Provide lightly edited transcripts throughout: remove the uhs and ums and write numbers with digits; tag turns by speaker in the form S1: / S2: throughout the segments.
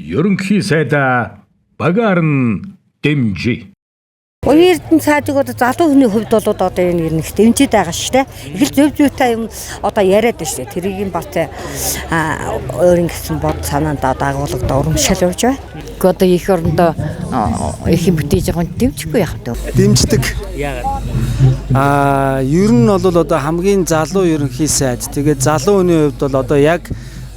S1: Ерөнхий сайдаа багаар нь дэмжиж.
S2: Оюун Эрдэнэ цаадыг одоо залуу хүний хувьд бол одоо энэ нэг дэмжиж байгаа шүү дээ. Их л зөв зүйтэй юм одоо яриад байна шүү дээ. Тэрийг нь бас өөрийн гэсэн бод санаанд дагуулгад урамшил явж байна.
S3: Гэхдээ одоо их орондоо их юм бүтээж байгаа хүн дэмжихгүй яах вэ?
S4: Дэмждэг.
S5: Яагаад?
S4: Ер нь бол одоо хамгийн залуу ерөнхий сайд. Тэгээд залуу хүний хувьд бол одоо яг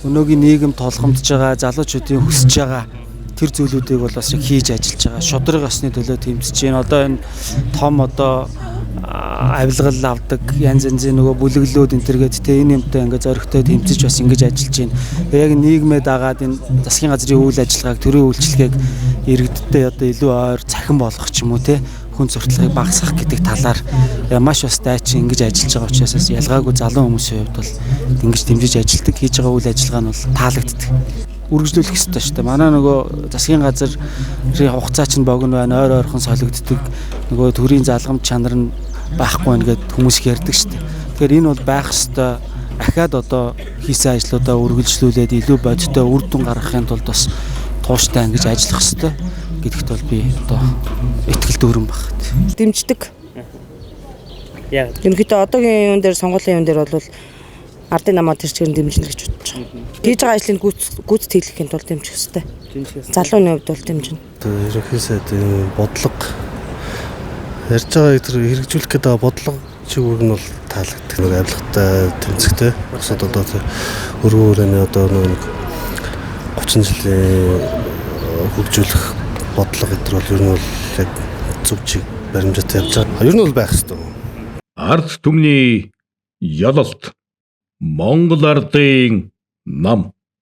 S4: өнөөгийн нийгэм тулгамдж байгаа, залуучуудын хүсэж байгаа тэр зүйлүүдийг бол бас яг хийж ажиллаж байгаа. Шудраг ёсны төлөө тэмцэж байна. Одоо энэ том одоо авилгал авдаг янз янзын нөгөө бүлэглүүд энэ төргээд те энэ юмтай ингээ зоригтой тэмцэж бас ингэж ажиллаж байна. Яг нийгмээ дагаад энэ засгийн газрын үйл ажиллагааг, төрийн үйлчилгээг иргэдтэй одоо илүү ойр цахим болгох ч юм уу те хүн сурталчилгааг багасгах гэдэг талаар маш бас дайчин ингэж ажиллаж байгаа учраас бас ялгаагүй залуу хүмүүсийн хувьд бол ингэж дэмжиж ажилладаг, хийж байгаа үйл ажиллагаа нь бол таалагддаг. Үргэлжлүүлэх ёстой шүү дээ. Манай нөгөө засгийн газрын хугацаа чинь богино байна, ойр ойрхон солигддог. Нөгөө төрийн залгамж чанар нь байхгүй байна гэд хүмүүс их ярьдаг шүү дээ. Тэгэхээр энэ бол байх ёстой. Ахаад одоо хийсэн ажлуудаа үргэлжлүүлээд илүү бодиттой үр дүн гаргахын тулд бас тууштай ингэж ажиллах ёстой гэдэгт бол би одоо итгэл дүүрэн баг.
S6: Дэмждэг.
S5: Яагаад?
S6: Ерөнхийдөө одоогийн юун дээр сонгуулийн юун дээр бол ардын намаа тэр чигээр дэмжинэ гэж бодож байгаа. Хийж байгаа ажлыг гүйцэтгэлэхийн тулд дэмжих ёстой.
S5: Дэмжих ёстой.
S6: Залууны хувьд бол дэмжинэ.
S7: Ерөнхий сайдын бодлого ярьж байгаа тэр хэрэгжүүлэх гэдэг бодлого чиг үүрэг нь бол таалагддаг. Нэг авилгатай тэмцэхтэй. Бусад одоо тэр өргөн хүрээний одоо нэг 30 жилийн хөгжүүлэх бодлого энэ бол ер нь бол яг зөв чиг баримжаатай явж байгаа. Ер нь бол байх ёстой.
S1: Ард түмний ялалт. Монгол ардын нам.